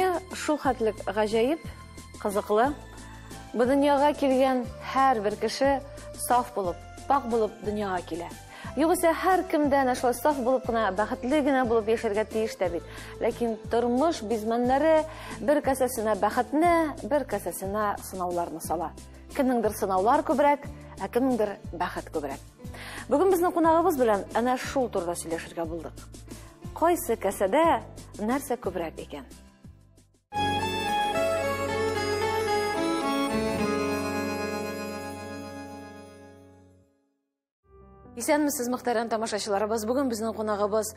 Дөнья шул хәтлек гаҗәеп, кызыклы. Бу дөньяга килгән һәрбер кеше саф булып, пакь булып дөньяга килә. Югыйсә һәркем дә әнә шулай саф булып кына, бәхетле генә булып яшәргә тиеш тә бит. Ләкин тормыш бизмәннәре бер касәсенә бәхетне, бер касәсенә сынауларны сала. Кемнеңдер сынаулар күбрәк, ә кемнеңдер бәхет күбрәк. Бүген безнең кунагыбыз белән әнә шул турыда сөйләшергә булдык. Кайсы касәдә нәрсә күбрәк икән? Исәнмесез, мөхтәрәм тамашачыларыбыз. Бүген безнең кунагыбыз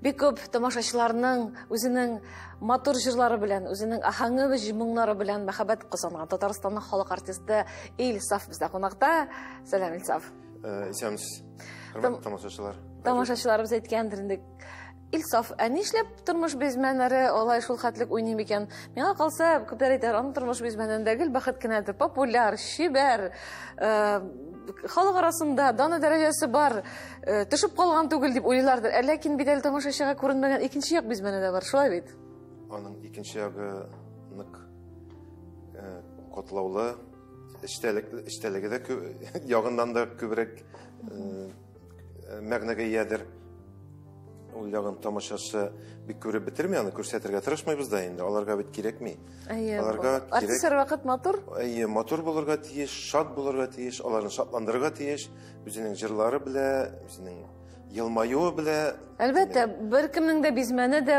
бик күп тамашачыларның үзенең матур җырлары белән, үзенең аһәңле моңнары белән мәхәббәт казанган Татарстанның халык артисты Илсаф бездә кунакта. Сәлам, Илсаф. Исәнмесез, хөрмәтле тамашачылар. Тамашачыларыбыз әйткәндер инде. Илсаф, ә нишләп тормыш бизмәннәре алай шул хәтлек уйный микән? Миңа калса, күпләр әйтә, аның тормыш бизмәнендә гел бәхет кенәдер, популяр, чибәр, халык арасында даны дәрәҗәсе бар, төшеп калган түгел дип уйлыйлардыр. Ә ләкин бит әле тамашачыга күренмәгән икенче як бизмәне дә бар, шулай бит? Аның икенче ягы нык катлаулы, эчтәлеге дә ягыннан да күбрәк мәгънәгә иядер. Ул ягын тамашачы бик күреп бетерми, аны күрсәтергә тырышмыйбыз да инде, аларга бит кирәкми. Әйе, аларга кирәк. Артист һәрвакыт матур. Әйе, матур булырга тиеш, шат булырга тиеш, аларны шатландырырга тиеш, үзенең җырлары белән, үзенең елмаюы белән. Әлбәттә, беркемнең дә бизмәне дә,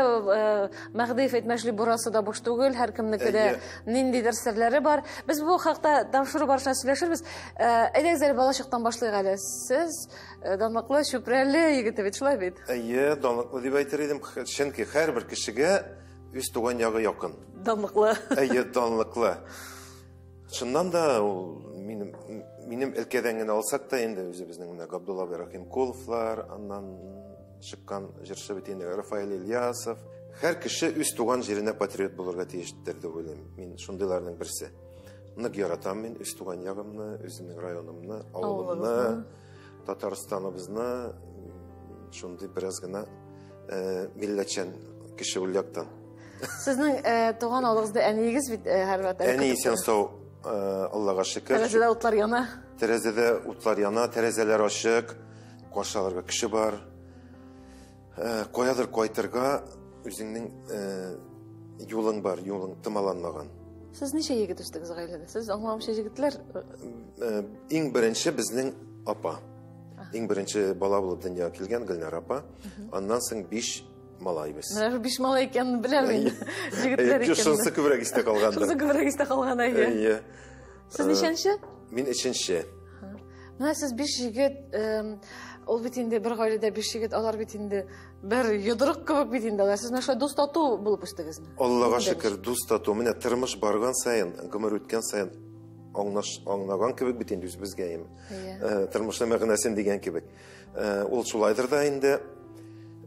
Мәһдиев әйтмешли, бурасы да буш түгел, һәркемнеке дә ниндидер серләре бар. Без бу хакта тапшыру барышында сөйләшербез. Әйдәгез әле балачактан башлыйк әле. Сез данлыклы Чүпрәле егете бит, шулай бит? Әйе, данлыклы дип әйтер идем, чөнки һәрбер кешегә үз туган ягы якын. Данлыклы. Әйе, данлыклы. Чыннан да ул минем өлкәдән генә алсак та инде үзебезнең менә Габдулла абый Рахимкуловлар, аннан чыккан җырчы бит инде Рафаэль Ильясов. Һәр кеше үз туган җиренә патриот булырга тиештер дип уйлыйм. Мин шундыйларның берсе. Нык яратам мин үз туган ягымны, үземнең районымны, авылымны, Татарстаныбызны. Шундый бераз гына милләтчән кеше ул яктан. Сезнең туган авылыгызда әниегез бит һәрвакыт. Әни исән сау, Аллага шөкер. Тәрәзәдә утлар яна. Тәрәзәдә утлар яна, тәрәзәләр ачык, каршы алырга кеше бар. Каядыр кайтырга үзеңнең юлың бар, юлың томаланмаган. Сез ничә егет үстегез гаиләдә? Сез аңламыйча егетләр? Иң беренче безнең апа. Иң беренче бала булып дөньяга килгән Гөлнар апа. Аннан соң 5 малай без. Менә шул 5 малай икәнен беләм инде. Егетләр икәнен. Шунысы күбрәк истә калгандыр. Шунысы күбрәк истә калган, әйе. Әйе. Сез ничәнче? Мин өченче. Менә сез 5 егет, ул бит инде бер гаиләдә 5 егет, алар бит инде бер йодрык кебек бит инде алар. Сез менә шулай дус тату булып үстегезме? Аллага шөкер, дус тату. Менә тормыш барган саен, гомер үткән саен аңлаган кебек бит инде үзебезгә инде. Тормышның мәгънәсен дигән кебек. Ул шулайдыр да инде.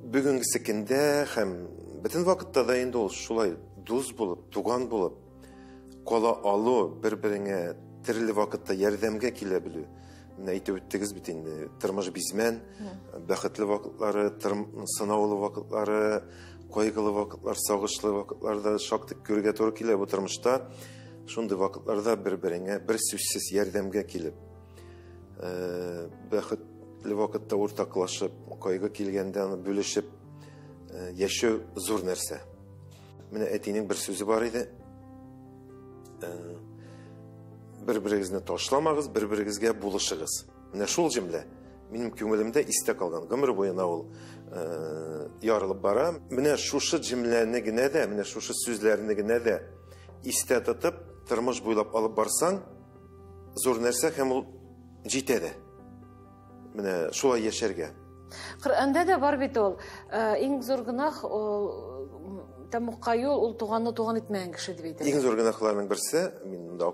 Бүгенгесе көндә һәм бөтен вакытта да инде ул шулай дус булып, туган булып кала алу, бер-береңә төрле вакытта ярдәмгә килә белү. Менә әйтеп үттегез бит инде, тормыш бизмән, бәхетле вакытлары, сынаулы вакытлары, кайгылы вакытлар, сагышлы вакытлар да шактый күрергә туры килә бу тормышта. Шундый вакытларда бер-береңә бер сүзсез ярдәмгә килеп, бәхетле вакытта уртаклашып, кайгы килгәндә аны бүлешеп яшәү зур нәрсә. Менә әтинең бер сүзе бар иде. Бер-берегезне ташламагыз, бер-берегезгә булышыгыз. Менә шул җөмлә минем күңелемдә истә калган. Гомер буена ул ярылып бара. Менә шушы җөмләне генә дә, менә шушы сүзләрне генә дә истә тотып, тормыш буйлап алып барсаң, зур нәрсә һәм ул җитә дә. Менә шулай яшәргә. Коръәндә дә бар бит ул. Иң зур гөнаһ ул тәмугка юл, ул туганны туган итмәгән кеше дип әйтә. Иң зур гөнаһларның берсе, мин монда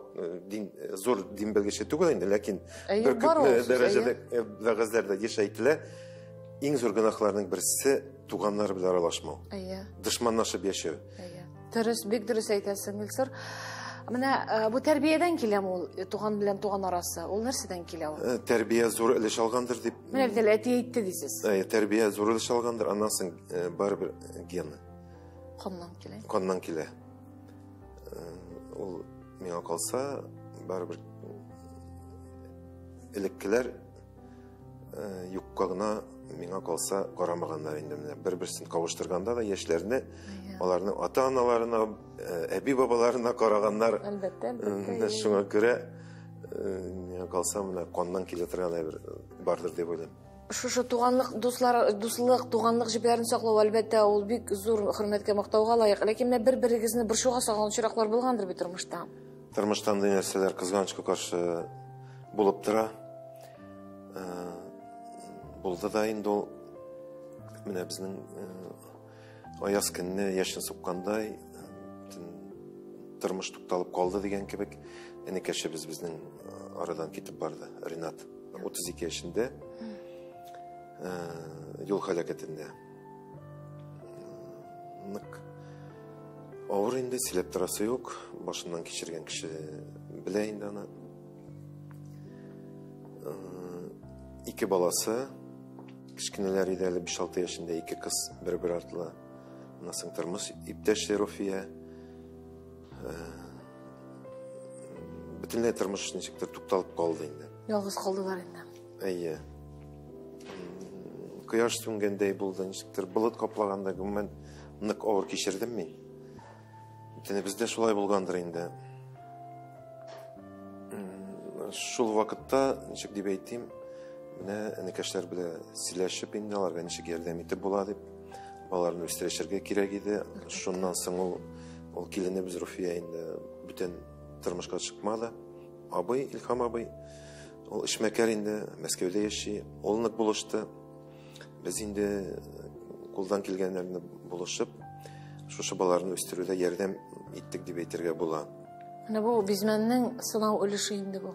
зур дин белгече түгел инде, ләкин бер күпме дәрәҗәдә вәгазьләрдә еш әйтелә, иң зур гөнаһларның берсе туганнар белән аралашмау. Дошманлашып яшәү. Дөрес, бик дөрес әйтәсең, Илсур. Менә бу тәрбиядән киләме ул, туган белән туган арасы? Ул нәрсәдән килә ул? Тәрбия зур өлеш алгандыр дип. Менә бит әле әти әйтте дисез. Тәрбия зур өлеш алгандыр, аннан соң барыбер гены. Каннан килә. Каннан килә. Ул миңа калса, барыбер элеккеләр юкка гына миңа калса карамаганнар инде менә бер-берсен кавыштырганда да яшьләрне аларның ата-аналарына, әби-бабаларына караганнар. Әлбәттә, әлбәттә. Шуңа күрә миңа калса менә каннан килә торган әйбер бардыр дип уйлыйм. Шушы туганлык, дуслар, дуслык, туганлык җепләрен саклау, әлбәттә, ул бик зур хөрмәткә, мактауга лаек. Ләкин менә бер-берегезне борчуга салган очраклар булгандыр бит тормышта. Тормышта андый нәрсәләр кызганычка каршы булып тора. Булды да инде ул. Менә безнең аяз көнне яшен суккандай тормыш тукталып калды дигән кебек, энекәшебез безнең арадан китеп барды, Ринат. 32 яшендә юл һәлакәтендә. Нык авыр инде, сөйләп торасы юк, башыннан кичергән кеше белә инде аны. Ике баласы, кечкенәләр иде әле, 5-6 яшендә ике кыз бер-бер артлы. Аннан соң тормыш иптәше Руфия. Бөтенләй тормыш ничектер тукталып калды инде. Ялгыз калдылар инде. Әйе. Кояш сүнгәндәй булды, ничектер болыт каплагандай, гомумән нык авыр кичердем мин. Бөтенебездә шулай булгандыр инде. Шул вакытта, ничек дип әйтим, менә энекәшләр белән сөйләшеп инде аларга ничек ярдәм итеп була дип, балаларны үстерешергә кирәк иде. Шуннан соң ул киленебез Руфия инде бүтән тормышка чыкмады. Абый, Илһам абый, ул эшмәкәр инде, Мәскәүдә яши, ул нык булышты. Без инде кулдан килгәннәрне булышып, шушы балаларны үстерүдә ярдәм иттек дип әйтергә була. Менә бу бизмәннең сынау өлеше инде бу.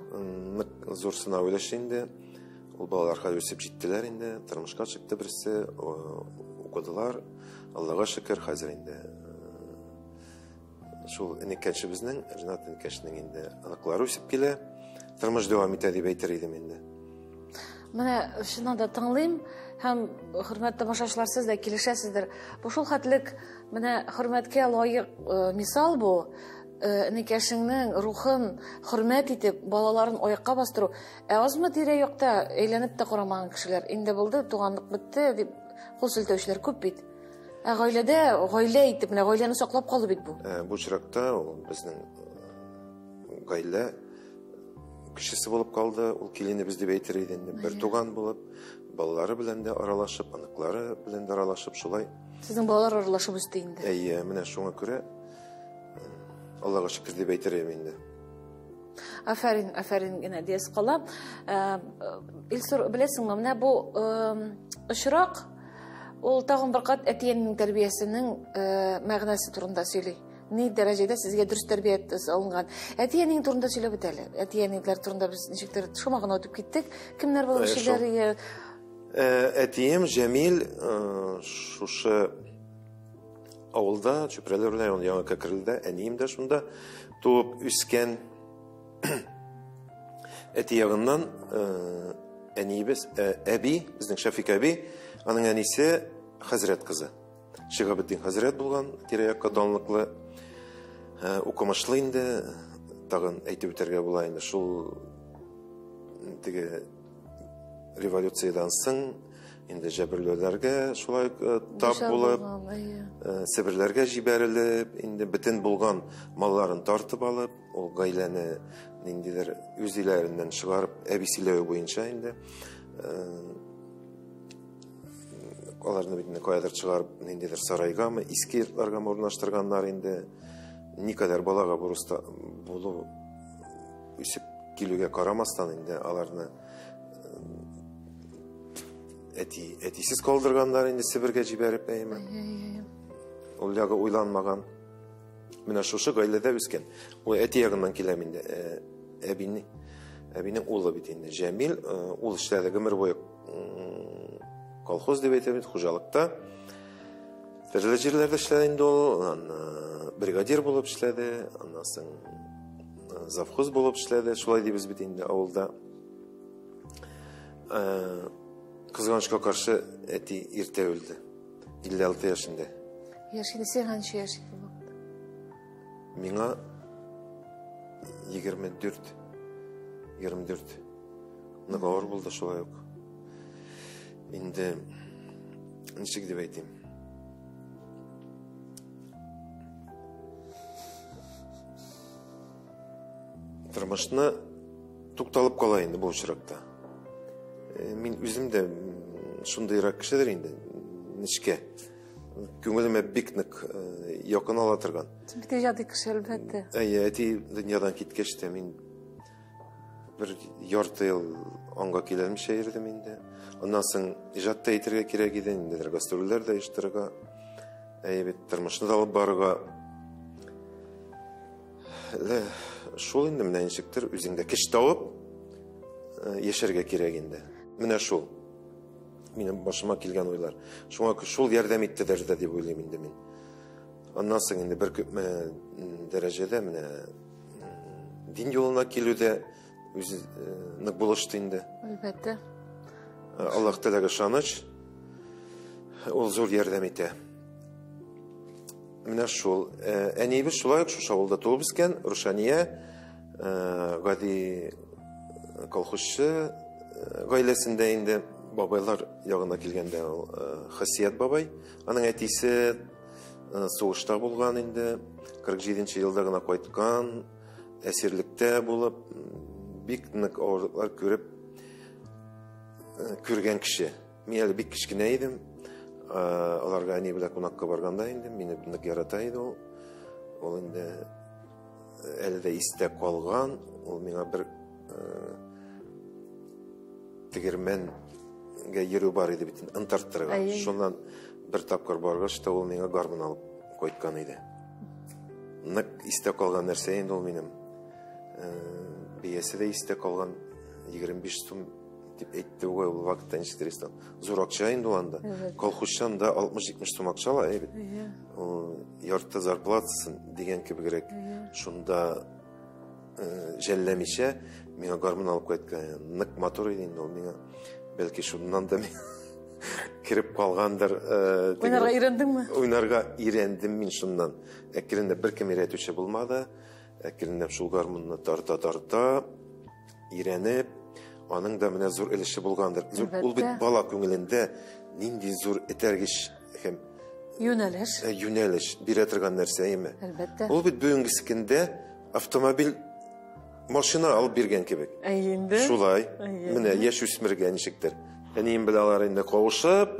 Нык зур сынау өлеше инде. Ул балалар хәзер үсеп җиттеләр инде, тормышка чыкты берсе, укыдылар. Аллага шөкер, хәзер инде шул энекәшебезнең, Ринат энекәшенең инде оныклары үсеп килә. Тормыш дәвам итә дип әйтер идем инде. Менә чыннан да тыңлыйм һәм хөрмәтле тамашачылар, сез дә килешәсездер. Бу шул хәтлек менә хөрмәткә лаек мисал бу. Энекәшеңнең рухын хөрмәт итеп, балаларын аякка бастыру. Ә азмы тирә-якта әйләнеп тә карамаган кешеләр? Инде булды, туганлык бетте дип кул селтәүчеләр күп бит. Ә гаиләдә гаилә итеп, менә гаиләне саклап калды бит бу. Бу очракта ул безнең гаилә кешесе булып калды. Ул киленебез дип әйтер иде инде. Бер туган булып, балалары белән дә аралашып, оныклары белән дә аралашып шулай. Сезнең балалар аралашып үсте инде. Әйе, менә шуңа күрә Аллага шөкер дип әйтер идем инде. Афәрин, афәрин генә диясе кала. Илсур, беләсеңме, менә бу очрак ул тагын бер кат әти-әнинең тәрбиясенең мәгънәсе турында сөйли. Ни дәрәҗәдә сезгә дөрес тәрбия алынган. Әти-әниң турында сөйләп үт әле. Әти-әниләр турында без ничектер шома гына үтеп киттек. Кемнәр булып эшләр? Әтием Җәмил шушы авылда, Чүпрәле районы Яңа Кәкерледә, әнием дә шунда туып үскән. Әти ягыннан әниебез, әби, безнең Шәфик әби, аның әнисе хәзрәт кызы. Шиһабетдин хәзрәт булган, тирә-якка данлыклы, укымышлы инде, тагын әйтеп үтәргә була инде, шул теге революциядән соң инде җәберләүләргә шулай тап булып, Себерләргә җибәрелеп, инде бөтен булган малларын тартып алып, ул гаиләне ниндидер үз өйләреннән чыгарып, әби сөйләве буенча инде, аларны бит инде каядыр чыгарып, ниндидер сарайгамы, иске йортларгамы урнаштырганнар инде. Никадәр балага бурыста булу үсеп килүгә карамастан инде аларны әтисез калдырганнар инде Себергә җибәреп, әйеме? Ул ягы уйланмаган. Менә шушы гаиләдә үскән. Ул әти ягыннан киләм инде. Әбинең улы бит инде. Җәмил, ул эшләде гомер буе, колхоз дип әйтәм бит, хуҗалыкта. Төрле җирләрдә эшләде инде ул, аннан бригадир булып эшләде, аннан соң завхоз булып эшләде, шулай дибез бит инде авылда. Кызганычка каршы әти иртә үлде. 56 яшендә. Яшь иде, сиңа ничә яшь иде бу вакытта? Миңа 24. 24. Нык авыр булды шулай ук. Инде ничек дип әйтим? Тормышны тукталып кала инде бу очракта. Мин үзем дә шундыйрак кешедер инде, нечкә. Күңелемә бик нык якын ала торган. Син бит иҗади кеше, әлбәттә. Әйе, әти дөньядан киткәч тә мин бер ярты ел аңга килә алмыйча йөрдем инде. Аннан соң иҗат та итәргә кирәк иде, ниндидер гастрольләр дә оештырырга. Әйе бит, тормышны да алып барырга. Әле шул инде менә ничектер үзеңдә көч табып яшәргә кирәк инде. Менә шул. Минем башыма килгән уйлар. Шуңа шул ярдәм иттедер дә дип уйлыйм инде мин. Аннан соң инде бер күпме дәрәҗәдә менә дин юлына килүдә үзе нык булышты инде. Әлбәттә. Аллаһ Тәгаләгә ышаныч, ул зур ярдәм итә. Менә шул. Әниебез шулай ук шушы авылда туып үскән, Рушания, гади колхозчы гаиләсендә инде бабайлар ягына килгәндә ул Хасият бабай, аның әтисе сугышта булган инде, 47 елда гына кайткан, әсирлектә булып, бик нык авырлыклар күреп күргән кеше. Мин әле бик кечкенә идем. Аларга әни белән кунакка барганда инде мине нык ярата иде ул. Ул инде әле дә истә калган. Ул миңа бер тегермәнгә йөрү бар иде бит, ын тарттырырга. Шуннан бер тапкыр баргач та ул миңа гармун алып кайткан иде. Нык истә калган нәрсә инде ул минем. Биясе дә истә калган, 25 сум дип әйтте ул, ул вакытта ничектер истә. Зур акча инде ул анда. Колхозчан да 60-70 сум акча ала, әй бит. Ул ярты зарплатасын дигән кебегрәк. Шунда жәлләмичә миңа гармун алып кайткан. Нык матур иде инде ул миңа. Бәлки шуннан да мин кереп калгандыр. Уйнарга өйрәндеңме? Уйнарга өйрәндем мин шуннан. Әкренләп беркем өйрәтүче булмады. Әкренләп шул гармунны тарта-тарта өйрәнеп, аның да менә зур өлеше булгандыр. Зур, ул бит бала күңелендә нинди зур этәргеч һәм юнәлеш. Юнәлеш бирә торган нәрсә, әйеме? Әлбәттә. Ул бит бүгенге көндә автомобиль, машина алып биргән кебек. Әйе инде. Шулай. Менә яшь үсмергә ничектер. Әнием белән алар инде кавышып,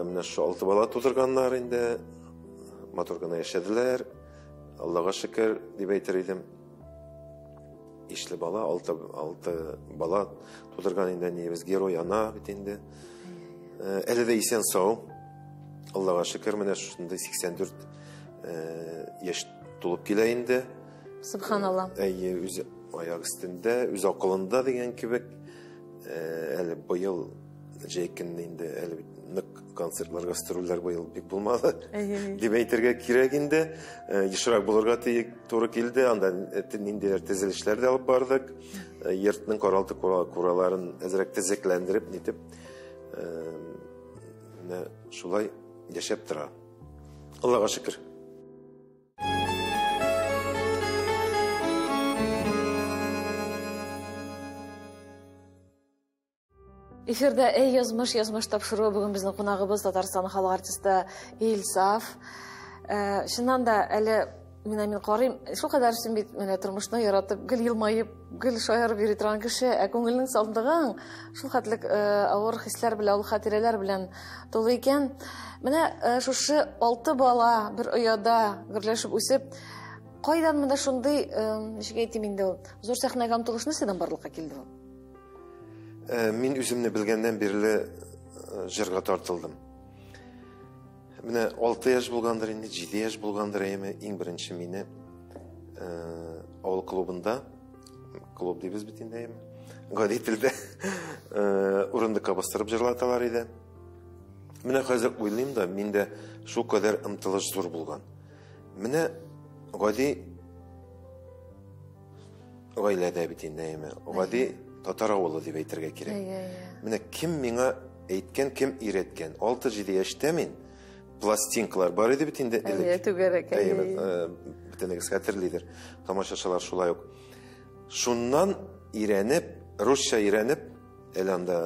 менә шу 6 бала тудырганнар инде. Матур гына яшәделәр. Аллага шөкер дип әйтер идем. Ишле бала, алты бала тудырган инде әниебез, герой ана бит инде. Әле дә исән сау. Аллага шөкер, менә шушындый 84 яшь тулып килә инде. Субханалла. Әйе, үз аяк өстендә, үз акылында дигән кебек. Әле быел җәй көнне инде әле бит нык концертлар, гастрольләр быел бик булмады. Дип әйтергә кирәк инде. Ешрак булырга туры килде. Анда ниндидер төзелешләр дә алып бардык. Йортның каралты кураларын әзрәк төзекләндереп, нитеп, менә шулай яшәп тора. Аллага шөкер. Эфирда Эй язмыш, язмыш тапшыруы. Бүген безнең кунагыбыз Татарстан халык артисты Илсаф. Чыннан да әле менә мин карыйм, шулкадәр син бит менә тормышны яратып, гел елмаеп, гел шаярып йөри торган кеше, ә күңелнең сандыгың шул хәтлек авыр хисләр белән, ул хатирәләр белән тулы икән. Менә шушы 6 бала бер ояда гөрләшеп үсеп, кайдан менә шундый, ничек әйтим инде ул, зур сәхнәгә омтылыш нәрсәдән барлыкка килде ул? Мин үземне белгәннән бирле җырга тартылдым. Менә 6 яшь булгандыр инде, 7 яшь булгандыр, әйеме, иң беренче мине авыл клубында, клуб дибез бит инде, әйеме, гади телдә, урындыкка бастырып җырлаталар иде. Менә хәзер уйлыйм да, миндә шул кадәр омтылыш зур булган. Менә гади гаиләдә бит инде, әйеме, гади татар авылы дип әйтергә кирәк. Менә кем миңа әйткән, кем өйрәткән? 6-7 яшьтә мин Пластинкалар бар иде бит инде элек. Әйе, түгәрәк. Әйе, бөтенегез хәтерлидер. Тамашачылар шулай ук. Шуннан өйрәнеп, русча өйрәнеп, әле анда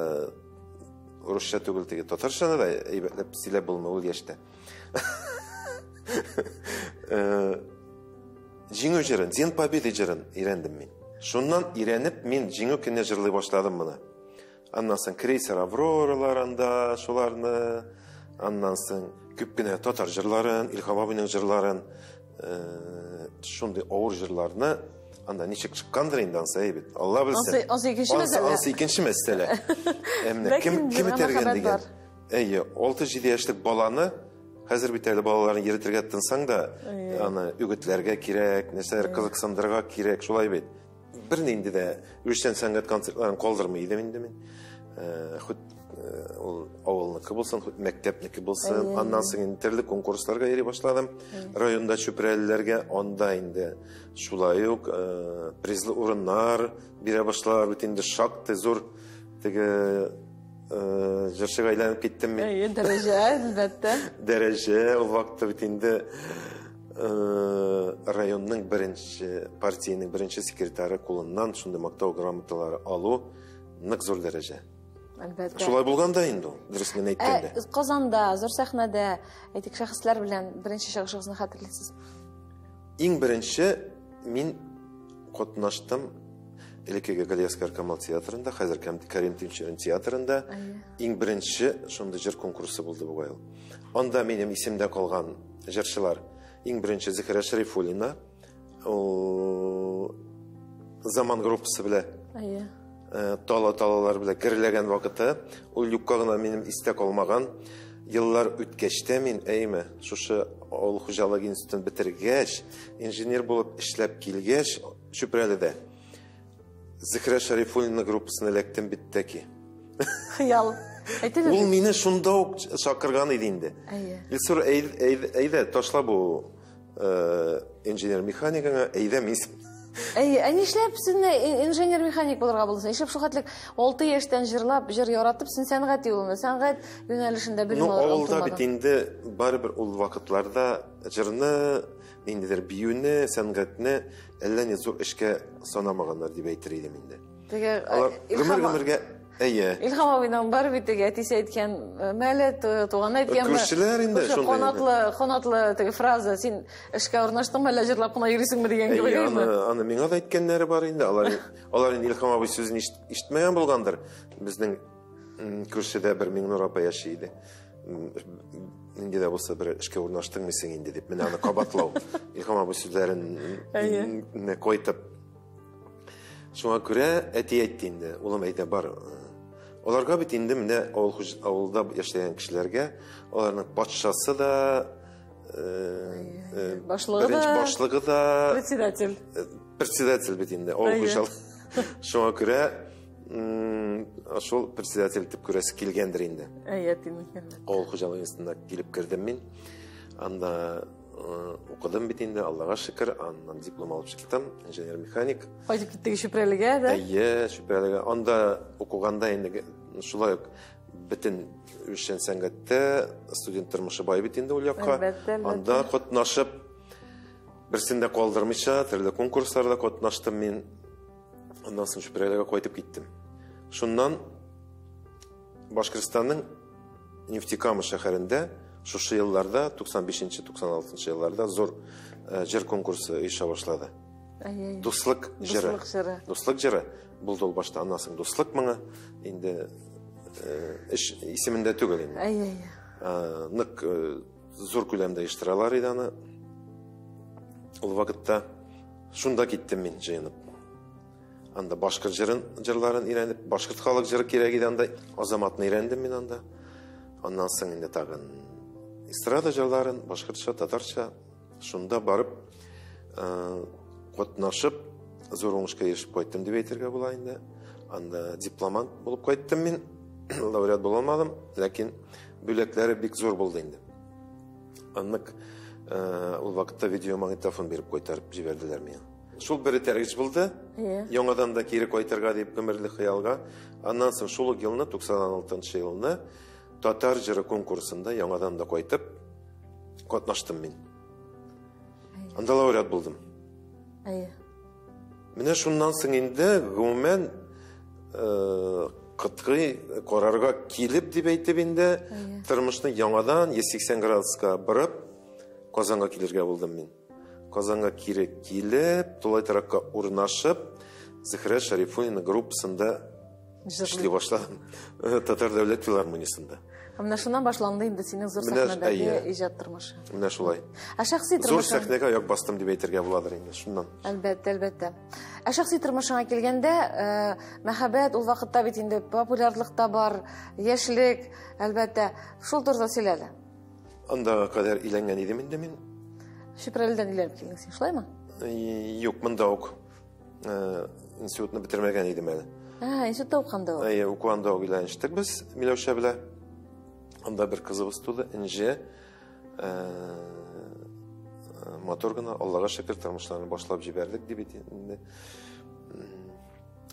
русча түгел теге татарчаны да әйбәтләп сөйләп булмый ул яшьтә. Җиңү җырын, День Победы җырын өйрәндем мин. Шуннан өйрәнеп, мин Җиңү көнне җырлый башладым моны. Аннан соң крейсер Авроралар анда, шуларны, аннан соң күп кенә татар җырларын, Илһам абыйның җырларын, шундый авыр җырларны анда ничек чыккандыр инде ансы әйбәт. Алла белсен. Ансы икенче мәсьәлә. Ансы икенче мәсьәлә. Ә менә кем этәргән дигән. Әйе, 6-7 яшьлек баланы хәзер бит әле балаларны йөртергә тотынсаң да, аны үгетләргә кирәк, нәрсәләр кызыксындырырга кирәк, шулай бит. Бернинди дә үзешчән сәнгать концертларын калдырмый идем инде мин. Хоть ул авылныкы булсын, хоть мәктәпнеке булсын. Аннан соң инде төрле конкурсларга йөри башладым. Районда чүпрәлеләргә, анда инде шулай ук призлы урыннар бирә башладылар бит инде, шактый зур теге җырчыга әйләнеп киттем мин. Әйе, дәрәҗә, әлбәттә. Дәрәҗә, ул вакытта бит инде районның беренче, партиянең беренче секретаре кулыннан шундый мактау грамоталары алу нык зур дәрәҗә. Әлбәттә. Шулай булган да инде ул, дөресен генә әйткәндә. Казанда, зур сәхнәдә, әйтик, шәхесләр белән беренче чыгышыгызны хәтерлисезме? Иң беренче мин катнаштым элеккеге Галиәсгар Камал театрында, хәзер Кәрим Тинчурин театрында. Иң беренче шундый җыр конкурсы булды бугай ул. Анда минем исемдә калган җырчылар. Иң беренче Зөһрә Шәрифуллина, ул Заман группасы белән. Тала-талалар белән герләгән вакыты, ул юкка гына минем истә калмаган. Еллар үткәч тә мин, әйме, шушы авыл хуҗалыгы институтын бетергәч, инженер булып эшләп килгәч, Чүпрәледә Зөһрә Шәрифуллина группасына эләктем бит тәки. Хыял. Әйтегез. Ул мине шунда ук чакырган иде инде. Илсур, әйдә, ташла бу инженер-механикаңа, әйдә мин. Әйе, ә нишләп син инженер-механик булырга булдың? Нишләп шул хәтлек 6 яшьтән җырлап, җыр яратып, син сәнгать юлында, сәнгать юнәлешендә белем алырга Ну, авылда бит инде барыбер ул вакытларда җырны, ниндидер биюне, сәнгатьне әллә ни зур эшкә санамаганнар дип әйтер идем инде. Теге гомер-гомергә әйе. Илһам абыйның бар бит теге әтисе әйткән мәле, туганы әйткән. Күршеләр инде шундый. Канатлы, канатлы теге фраза, син эшкә урнаштыңмы, әллә җырлап кына йөрисеңме дигән кебек. Әйе, аны миңа да әйткәннәре бар инде. Алар инде Илһам абый сүзен ишетмәгән булгандыр. Безнең күршедә бер Миңнур апа яши иде. Нинди дә булса бер эшкә урнаштыңмы син инде дип, менә аны кабатлау. Илһам абый сүзләрен кайтып. Шуңа күрә әти әйтте инде, улым әйдә бар. Аларга бит инде менә авылда яшәгән кешеләргә, аларның патшасы да, башлыгы да, башлыгы да, председатель. Председатель бит инде, авыл хуҗалыгы. Шуңа күрә шул председатель дип күрәсе килгәндер инде. Әйе, әтинең. Авыл хуҗалыгы институтына килеп кердем мин. Анда укыдым бит инде, Аллага шөкер, аннан диплом алып чыктым, инженер-механик. Кайтып киттек Чүпрәлегә, да? Әйе, Чүпрәлегә. Анда укыганда инде шулай ук бөтен үзешчән сәнгатьтә студент тормышы бай бит инде ул якка. Әлбәттә, әлбәттә. Анда катнашып, берсен дә калдырмыйча, төрле конкурсларда катнаштым мин. Аннан соң Чүпрәлегә кайтып киттем. Шуннан Башкортстанның Нефтекама шәһәрендә шушы елларда, 95-96 елларда зур җыр конкурсы оеша башлады. Дуслык җыры. Дуслык җыры. Дуслык җыры булды ул башта, аннан соң Дуслык моңы инде эш исемендә түгел инде. Нык зур күләмдә оештыралар иде аны. Ул вакытта шунда киттем мин җыенып. Анда башкорт җырларын өйрәнеп, башкорт халык җыры кирәк иде анда. Азаматны өйрәндем мин анда. Аннан соң инде тагын эстрада җырларын, башкортча, татарча шунда барып катнашып, зур уңышка ирешеп кайттым дип әйтергә була инде. Анда дипломант булып кайттым мин, лауреат була алмадым, ләкин бүләкләре бик зур булды инде. Аннык ул вакытта видеомагнитофон биреп кайтарып җибәрделәр миңа. Шул бер этәргеч булды. Яңадан да кире кайтырга дип гомерлек хыялга. Аннан соң шул ук елны, 96 елны татар җыры конкурсында яңадан да кайтып, катнаштым мин. Анда лауреат булдым. Әйе. Менә шуннан соң инде гомумән кыткый карарга килеп дип әйтеп инде тормышны яңадан 180 градуска борып Казанга килергә булдым мин. Казанга кире килеп, тулай торакка урнашып, Зөһрә Шәрифуллина группасында эшли башладым. Татар дәүләт филармониясендә. Менә шуннан башланды инде синең зур сәхнәдәге иҗат тормышы. Менә шулай. Ә шәхси тормышың? Зур сәхнәгә аяк бастым дип әйтергә буладыр инде шуннан. Әлбәттә, әлбәттә. Ә шәхси тормышыңа килгәндә, мәхәббәт ул вакытта бит инде популярлык та бар, яшьлек, әлбәттә. Шул турыда сөйлә әле. Андага кадәр өйләнгән идем инде мин. Чүпрәледән өйләнеп килдең син, шулаймы? Юк, монда ук. Институтны бетермәгән идем әле. Ә, институтта укыганда ук. Әйе, укыганда ук өйләнештек без Миләүшә белән. Анда бер кызыбыз туды, Энҗе. Матур гына, Аллага шөкер, тормышларны башлап җибәрдек дип инде.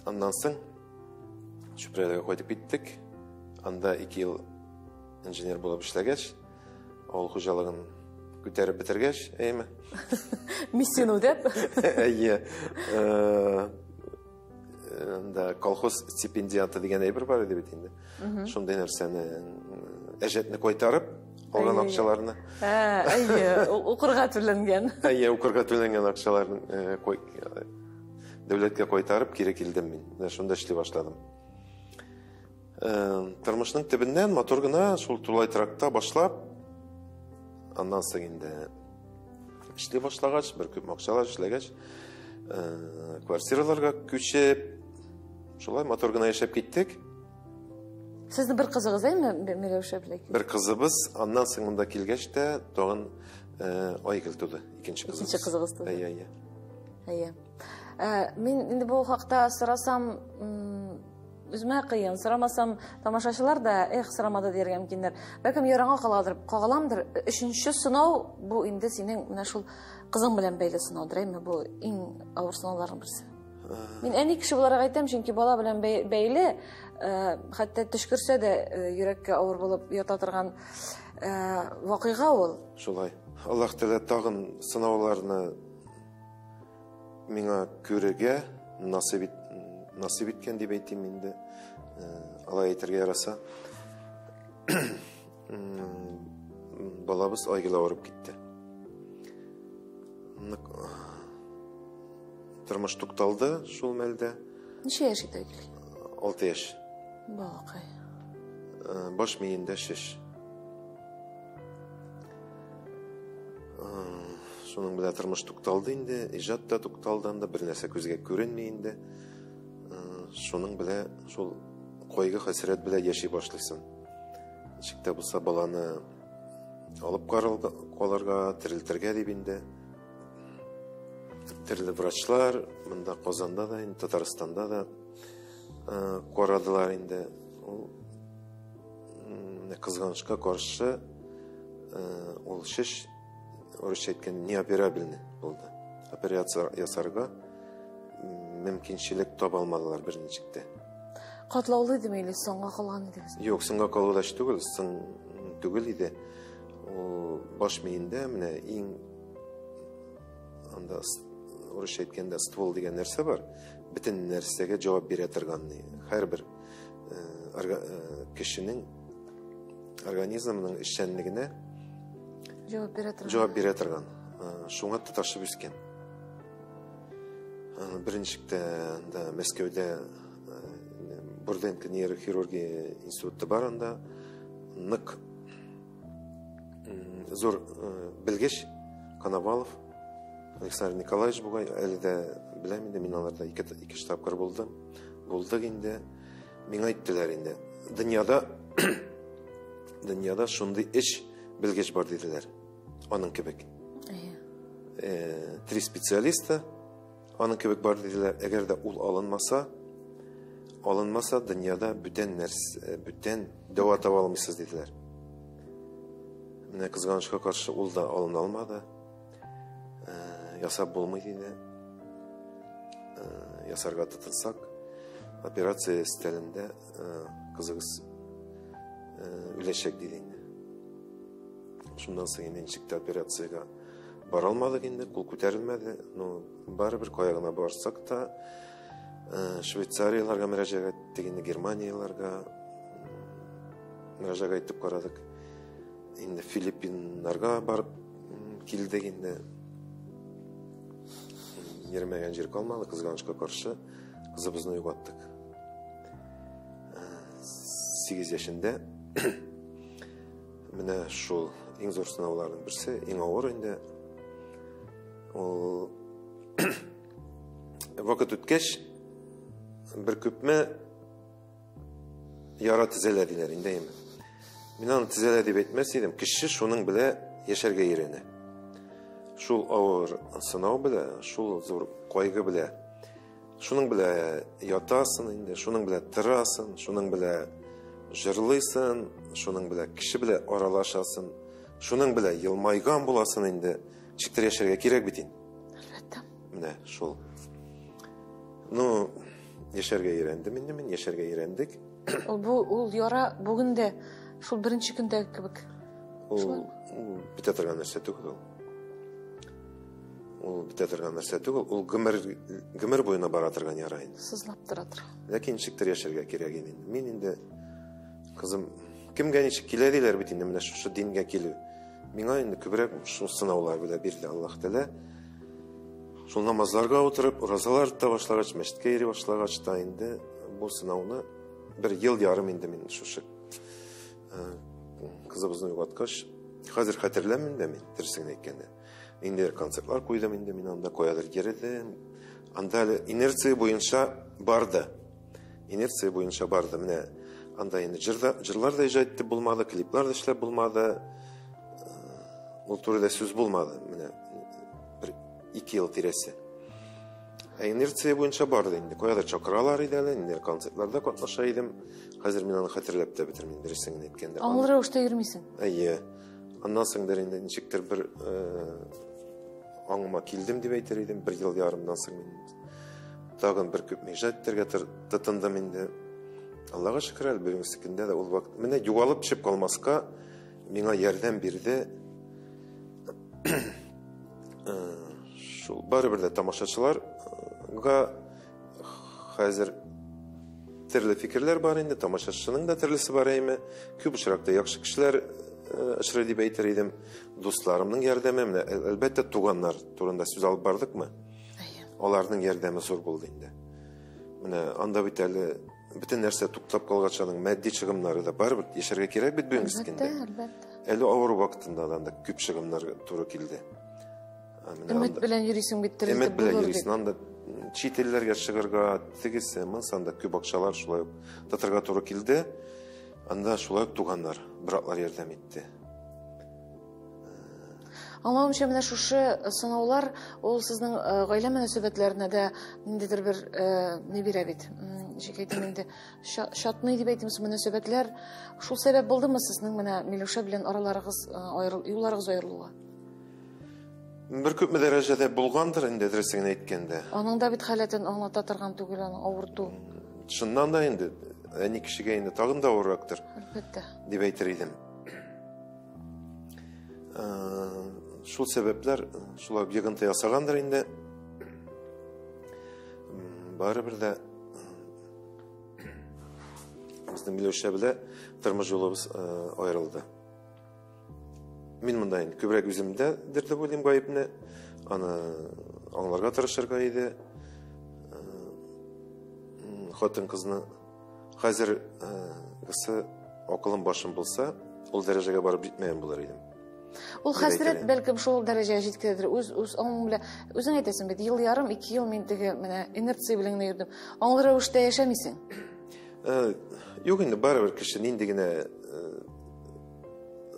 Аннан соң Чүпрәлегә кайтып киттек. Анда 2 ел инженер булып эшләгәч, авыл хуҗалыгын күтәреп бетергәч, әйеме? Миссияне үтәп? Әйе. Анда колхоз стипендиаты дигән әйбер бар иде бит инде. Шундый нәрсәне әҗәтне кайтарып, алган акчаларны. Әйе, укырга түләнгән. Әйе, укырга түләнгән акчаларны дәүләткә кайтарып кире килдем мин. Менә шунда эшли башладым. Тормышның төбеннән матур гына шул тулай торакта башлап, аннан соң инде эшли башлагач, бер күп акчалар эшләгәч, квартираларга күчеп, шулай матур гына яшәп киттек. Сезнең бер кызыгыз, әйме, Миләүшә белән? Бер кызыбыз, аннан соң монда килгәч тә тагын Айгөл туды, икенче кызыбыз. Икенче кызыгыз туды. Әйе, әйе. Әйе. Мин инде бу хакта сорасам, үземә кыен, сорамасам, тамашачылар да, эх, сорамады дияргә мөмкиннәр. Бәлкем яраңа каладыр, кагыламдыр. Өченче сынау бу инде синең менә шул кызың белән бәйле сынаудыр, әйме? Бу иң авыр сынауларның берсе. Мин әни кеше буларак әйтәм, чөнки бала белән бәйле, хәтта төшкерсә дә йөрәккә авыр булып ята торган вакыйга ул. Шулай. Аллаһ Тәгалә тагын сынауларны миңа күрергә насыйп иткән дип әйтим инде. Алай әйтергә яраса. Балабыз Айгөл авырып китте. Нык тормыш тукталды шул мәлдә. Ничә яшь иде Айгөл? 6 яшь. Балакай. Баш миендә шеш. Шуның белән тормыш тукталды инде, иҗат та тукталды анда, бер нәрсә күзгә күренми инде. Шуның белән шул кайгы хәсрәт белән яши башлыйсың. Ничек тә булса баланы алып калырга, терелтергә дип инде. Төрле врачлар монда Казанда да, инде Татарстанда да карадылар инде. Ул кызганычка каршы ул шеш, урысча әйткәндә, неоперабельный булды. Операция ясарга мөмкинчелек таба алмадылар берничек тә. Катлаулы идеме или соңга калган идегез? Юк, соңга калу да түгел, соң түгел иде. Ул баш миендә менә иң анда урысча әйткәндә ствол дигән нәрсә бар. Бөтен нәрсәгә җавап бирә торган һәрбер кешенең организмының эшчәнлегенә җавап бирә торган. Җавап бирә торган. Шуңа тоташып үскән. Беренчектә анда Мәскәүдә Бурденко нейрохирургия институты бар анда. Нык зур белгеч Коновалов Александр Николаевич бугай, әле дә беләм инде, мин аларда ике тапкыр булдым. Булдык инде. Миңа әйттеләр инде. Дөньяда шундый эш белгеч бар диделәр. Аның кебек. Три специалиста аның кебек бар диделәр. Әгәр дә ул алынмаса, дөньяда бүтән нәрсә, бүтән дәва таба алмыйсыз диделәр. Менә кызганычка каршы ул да алына алмады. Ясап булмый диде. Ясарга тотынсак, операция өстәлендә кызыгыз үләчәк диде инде. Шуннан соң инде ничек тә операциягә бара алмадык инде, кул күтәрелмәде. Ну, барыбер кая гына барсак та, Швейцарияләргә мөрәҗәгать иттек инде, Германияләргә мөрәҗәгать итеп карадык. Инде Филиппиннарга барып килдек инде. Йөрмәгән җир калмады, кызганычка каршы кызыбызны югаттык. 8 яшендә. Менә шул иң зур сынауларның берсе, иң авыр инде. Ул вакыт үткәч, бер күпме яра төзәлә диләр инде әйме. Мин аны төзәлә дип әйтмәс идем. Кеше шуның белән яшәргә өйрәнә. Шул авыр сынау белән, шул зур кайгы белән, шуның белән ятасың инде, шуның белән торасың, шуның белән җырлыйсың, шуның белән кеше белән аралашасың, шуның белән елмайган буласың инде. Ничектер яшәргә кирәк бит инде. Әлбәттә. Менә шул. Ну, яшәргә өйрәндем инде мин, яшәргә өйрәндек. Ул бу ул яра бүген дә шул беренче көндәге кебек. Ул бетә торган нәрсә түгел ул. Ул бетә торган нәрсә түгел, ул гомер гомер буена бара торган яра инде. Сызлап тора торган. Ләкин ничектер яшәргә кирәк инде. Мин инде кызым кемгә ничек килә диләр бит инде менә шушы дингә килү. Миңа инде күбрәк шул сынаулар белән бирде Аллаһ Тәгалә. Шул намазларга утырып, уразалар тота башлагач, мәчеткә йөри башлагач та инде бу сынауны бер ел ярым инде мин шушы кызыбызны югалткач, хәзер хәтерләмим дә мин, дөресен әйткәндә. Инде концертлар куйдым инде мин анда каядыр йөрдем. Анда әле инерция буенча барды. Инерция буенча барды. Менә анда инде җырда, җырлар да иҗат итеп булмады, клиплар да эшләп булмады. Ул турыда сүз булмады. Менә бер 2 ел тирәсе. Ә инерция буенча барды инде. Каядыр чакыралар иде әле, инде концертларда катнаша идем. Хәзер мин аны хәтерләп тә бетермим, дөресен генә әйткәндә. Аңлы рәвештә йөрмисең. Әйе. Аннан соңдыр инде ничектер бер аңыма килдем дип әйтер идем. Бер ел ярымнан соң мин тагын бер күп иҗат итәргә тотындым инде. Аллага шөкер әле бүгенге көндә дә ул вакыт менә югалып төшеп калмаска миңа ярдәм бирде. Шул барыбер дә тамашачыларга хәзер төрле фикерләр бар инде, тамашачының да төрлесе бар әйме. Күп очракта яхшы кешеләр очрый дип әйтер идем. Дусларымның ярдәме, менә әлбәттә туганнар турында сүз алып бардыкмы? Әйе. Аларның ярдәме зур булды инде. Менә анда бит әле бөтен нәрсә туктап калгач, аның матди чыгымнары да барыбер яшәргә кирәк бит бүгенге көндә. Әлбәттә, әлбәттә. Әле авыру вакытында да анда күп чыгымнар туры килде. Өмет белән йөрисең бит, терелтеп Өмет белән булыр дип. йөрисең, анда чит илләргә чыгарга, тегесе, монысы анда күп акчалар шулай ук тотарга туры килде. Анда шулай ук туганнар, братлар ярдәм итте. Аңлавымча, менә шушы сынаулар ул сезнең гаилә мөнәсәбәтләренә дә ниндидер бер ни бирә бит. Ничек әйтим инде, чатный дип әйтимме, мөнәсәбәтләр шул сәбәп булдымы сезнең менә Миләүшә белән араларыгыз, юлларыгыз аерылуга? Бер күпме дәрәҗәдә булгандыр инде, дөресен генә әйткәндә. Аның да бит халәтен аңлата торган түгел, аның авырту. Чыннан да инде, әни кешегә инде тагын да авыррактыр. Әлбәттә. Дип әйтер идем. Шул сәбәпләр шулай йогынты ясагандыр инде. Барыбер дә безнең Миләүшә белән тормыш юлыбыз аерылды. Мин монда инде күбрәк үземдәдер дип уйлыйм гаепне. Аны аңларга тырышырга иде. Хатын-кызны хәзер кысы акылым башым булса, ул дәрәҗәгә барып җитмәгән булыр идем. Ул Дип хәсрәт әйтер идем. бәлкем шул дәрәҗәгә җиткерәдер. Үз аңың белән үзең әйтәсең бит, ел ярым, 2 ел мин теге менә инерция белән генә йөрдем. Аңлы рәвештә яшәмисең. Юк инде, барыбер кеше нинди генә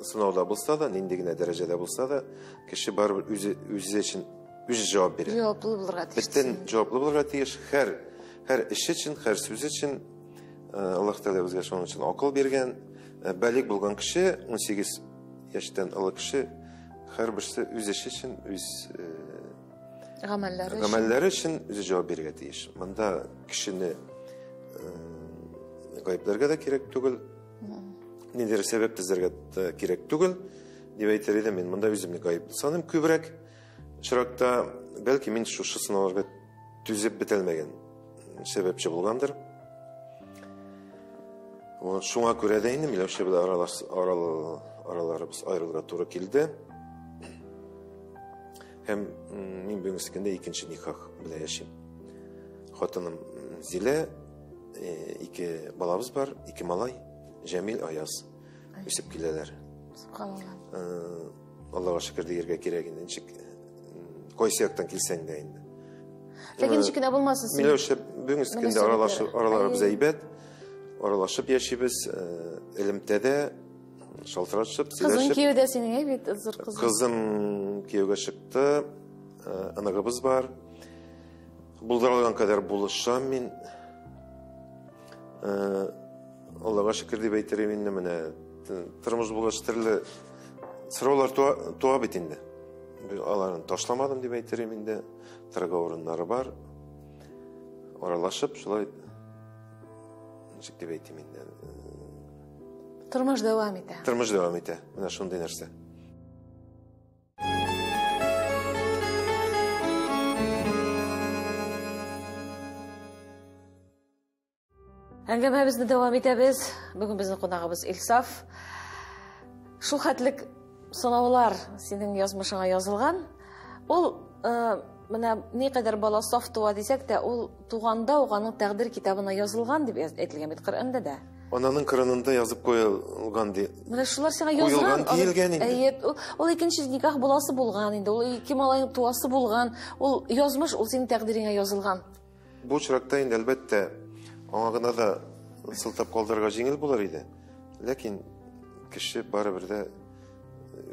сынауда булса да, нинди генә дәрәҗәдә булса да, кеше барыбер үзе өчен үзе җавап бирә. Җаваплы булырга тиеш. Бөтен җаваплы булырга тиеш. Һәр эш өчен, һәр сүз өчен, Аллаһ Тәгалә безгә шуның өчен акыл биргән. Балигъ булган кеше, 18 яшьтән олы кеше, һәрберсе үз эше өчен, үз гамәлләре өчен. гамәлләре өчен үзе җавап бирергә тиеш. Монда кешене гаепләргә дә кирәк түгел, ниндидер сәбәп төзергә дә кирәк түгел. дип әйтер идем. Мин монда үземне гаепле саныйм күбрәк. Очракта бәлки мин шушы сынауларга түзеп бетәлмәгән сәбәпче булгандыр. Вот шуңа күрә дә инде Миләүшә белән араларыбыз аерылырга туры килде. Һәм мин бүгенге көндә икенче никах белән яшим. Хатыным Зилә, ике балабыз бар, ике малай, Җәмил, Аяз үсеп киләләр. Субханалла. Аллага шөкер дияргә кирәк инде, ничек кайсы яктан килсәң дә инде. Ләкин ничек кенә булмасын, син Миләүшә бүгенге көндә араларыбыз әйбәт, аралашып яшибез, элемтәдә шалтыратышып, сөйләшеп. Кызың кияүдә синең, әй бит, зур кызың. Кызым кияүгә чыкты, оныгыбыз бар. Булдыра алган кадәр булышам мин. Аллага шөкер дип әйтер идем инде, менә тормыш булгач төрле сораулар туа бит инде. Аларын ташламадым дип әйтер идем инде. Торга урыннары бар. Аралашып, шулай ничек дип әйтим инде. Тормыш дәвам итә. Тормыш дәвам итә. Менә шундый нәрсә. Әңгәмәбезне дәвам итәбез. Бүген безнең кунагыбыз Илсаф. Шул хәтлек сынаулар синең язмышыңа язылган. Ул менә никадәр бала саф туа дисәк тә, ул туганда ук аның тәкъдир китабына язылган дип әйтелгән бит Коръәндә дә. Ананың кырынында язып куелган ди. Менә шулар сиңа язган. Куелган диелгән инде. Әйе, ул икенче никах буласы булган инде, ул ике малайның туасы булган. Ул язмыш, ул синең тәкъдиреңә язылган. Бу очракта инде әлбәттә аңа гына да сылтап калдырырга җиңел булыр иде. Ләкин кеше барыбер дә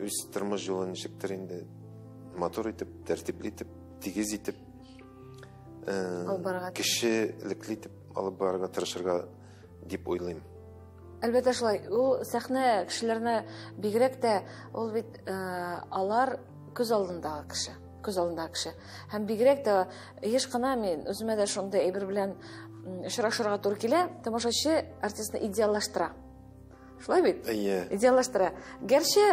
үз тормыш юлын ничектер инде матур итеп, тәртипле итеп, тигез итеп, кешелекле итеп алып барырга тырышырга дип уйлыйм. Әлбәттә шулай. Ул сәхнә кешеләренә бигрәк тә, ул бит алар күз алдындагы кеше. Күз алдындагы кеше. Һәм бигрәк тә еш кына мин үземә дә шундый әйбер белән очрашырга туры килә, тамашачы артистны идеаллаштыра. Шулай бит? Әйе. Идеаллаштыра. Гәрчә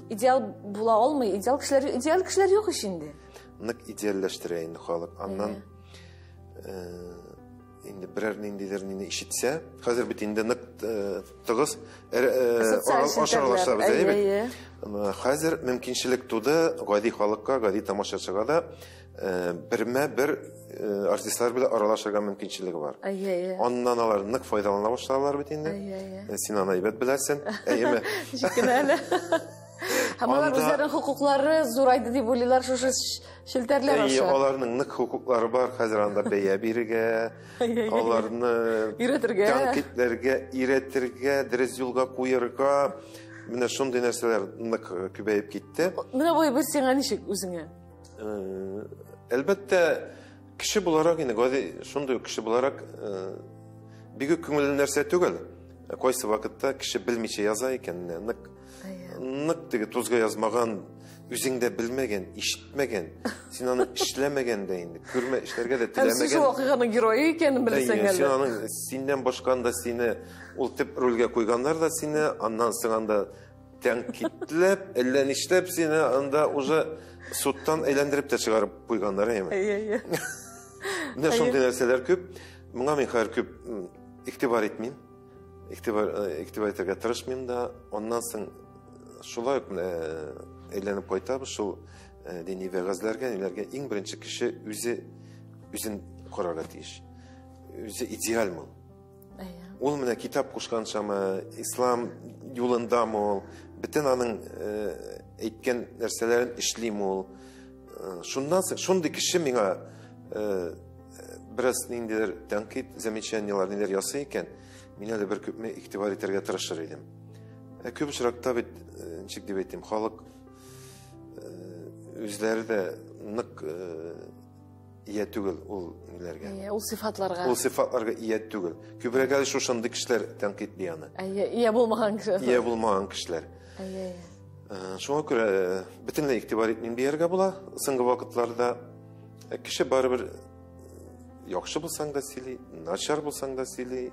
идеал була алмый, идеал кешеләр юк ич инде. Нык идеаллаштыра инде халык. Аннан инде берәр ниндидер нине ишетсә, хәзер бит инде нык тыгыз аралашабыз, әйе бит? Хәзер мөмкинчелек туды гади халыкка, гади тамашачыга да бермә-бер артистлар белән аралашырга мөмкинчелеге бар. Аннан алар нык файдалана башладылар бит инде. Син аны әйбәт беләсең, әйеме? Ничек кенә әле. Һәм алар үзләренең хокуклары зурайды дип уйлыйлар шушы челтәрләр аша. Әйе, аларның нык хокуклары бар, хәзер анда бәя бирергә, аларны өйрәтергә, тәнкыйтьләргә, өйрәтергә, дөрес юлга куярга. Менә шундый нәрсәләр нык күбәеп китте. Менә бу әйбер сиңа ничек үзеңә? Әлбәттә, кеше буларак инде, гади шундый ук кеше буларак, бик үк күңелле нәрсә түгел. Кайсы вакытта кеше белмичә яза икән, нык нык теге тузга язмаган, үзең дә белмәгән, ишетмәгән, син аны эшләмәгән дә инде, күрмә, эшләргә дә Һәм син шул теләмәгән. вакыйганың герое икәнен белсәң Әйе, әле. син аның, синнән башка анда сине ул төп рольгә куйганнар да сине, аннан соң анда тәнкыйтьләп, әллә нишләп сине анда уже судтан әйләндереп тә чыгарып куйганнар, әйеме? Әйе, әйе. Менә шундый нәрсәләр күп. Моңа мин хәзер күп игътибар итмим. Игътибар итәргә тырышмыйм да. Аннан соң шулай ук әйләнеп кайтабыз шул дини вәгазьләргә, ниләргә. Иң беренче кеше үзе үзен карарга тиеш. Үзе идеальмы ул? Ул менә китап кушканчамы, ислам юлындамы ул, бөтен аның әйткән нәрсәләрен эшлиме ул. Шуннан соң шундый кеше миңа бераз ниндидер тәнкыйть, замечаниелар ниләр ясый икән, мин әле бер күпме игътибар итәргә тырышыр идем. Күп очракта бит, ничек дип әйтим, халык үзләре дә нык ия түгел ул ниләргә. Әйе, ул сыйфатларга. Ул сыйфатларга ия түгел. Күбрәк әле шушындый кешеләр тәнкыйтьли аны. Әйе, ия булмаган кешеләр. Ия булмаган кешеләр. Әйе, әйе. Шуңа күрә бөтенләй игътибар итмим дияргә була. Соңгы вакытларда кеше барыбер Яхшы булсаң да сөйли, начар булсаң да сөйли,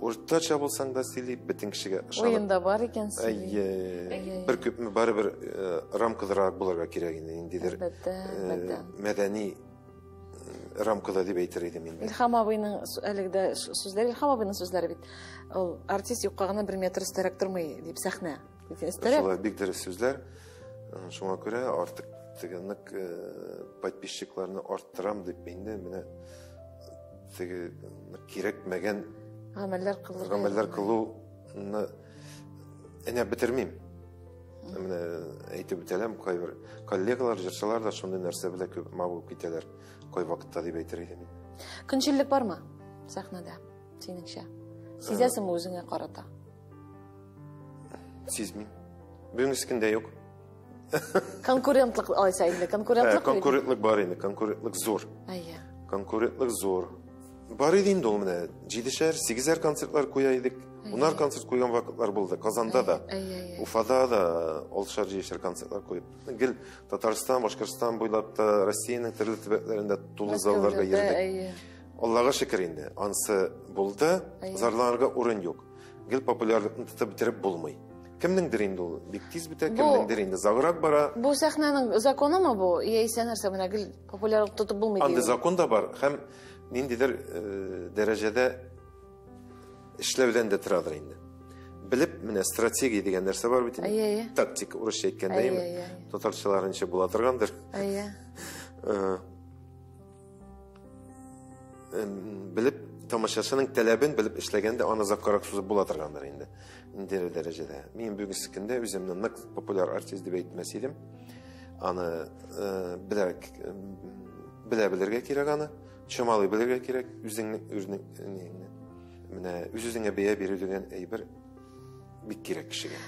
уртача булсаң да сөйли, бөтен кешегә ышанып. Уенда бар икән сөйли. Әйе. Бер күпме барыбер рамкадарак булырга кирәк инде, ниндидер мәдәни рамкада дип әйтер идем инде. Илһам абыйның әлеге дә сүзләре, Илһам абыйның сүзләре бит. Ул артист юкка гына бер метр өстәрәк тормый дип сәхнә. Өстәрәк. Шулай бик дөрес сүзләр. Шуңа күрә артык теге нык подписчикларны арттырам дип инде менә теге кирәкмәгән гамәлләр кылырга. Гамәлләр кылуны әнә бетермим. Менә әйтеп үтәләм, кайбер коллегалар, җырчылар да шундый нәрсә белән күп мавыгып китәләр кайвакытта дип әйтер идем. Көнчеллек бармы сәхнәдә, синеңчә? Сизәсеңме үзеңә карата? Сизмим. Бүгенге көндә юк. Конкурентлык алайса инде, конкурентлык. Конкурентлык бар инде, конкурентлык зур. Әйе. Конкурентлык зур. Бар иде инде ул менә 7-шәр, 8-әр концертлар куя идек. Унар концерт куйган вакытлар булды. Казанда да, Уфада да 6-шар, 7-шәр концертлар куеп. Гел Татарстан, Башкортстан буйлап та, Россиянең төрле төбәкләрендә тулы залларга йөрдек. Аллага шөкер инде, ансы булды, зарланырга урын юк. Гел популярлыкны тотып бетереп булмый. Кемнеңдер инде ул бик тиз бетә, кемнеңдер инде озаграк бара. Бу сәхнәнең законымы бу? Яисә нәрсә, менә гел популярлык тотып булмый Андый закон да бар һәм ниндидер дәрәҗәдә эшләүдән дә торадыр инде. Белеп, менә стратегия дигән нәрсә бар бит инде. Тактика, урысча әйткәндә, татарчаларынча була торгандыр. Әйе. Белеп, тамашачының таләбен белеп эшләгәндә аны озаккарак сузып була торгандыр инде. Ниндидер дәрәҗәдә. Мин бүгенге көндә үземне нык популяр артист дип әйтмәс идем. Аны белә белергә кирәк аны, чамалый белергә кирәк, үзеңнең үзеңне менә үз-үзеңә бәя бирү дигән әйбер бик кирәк кешегә.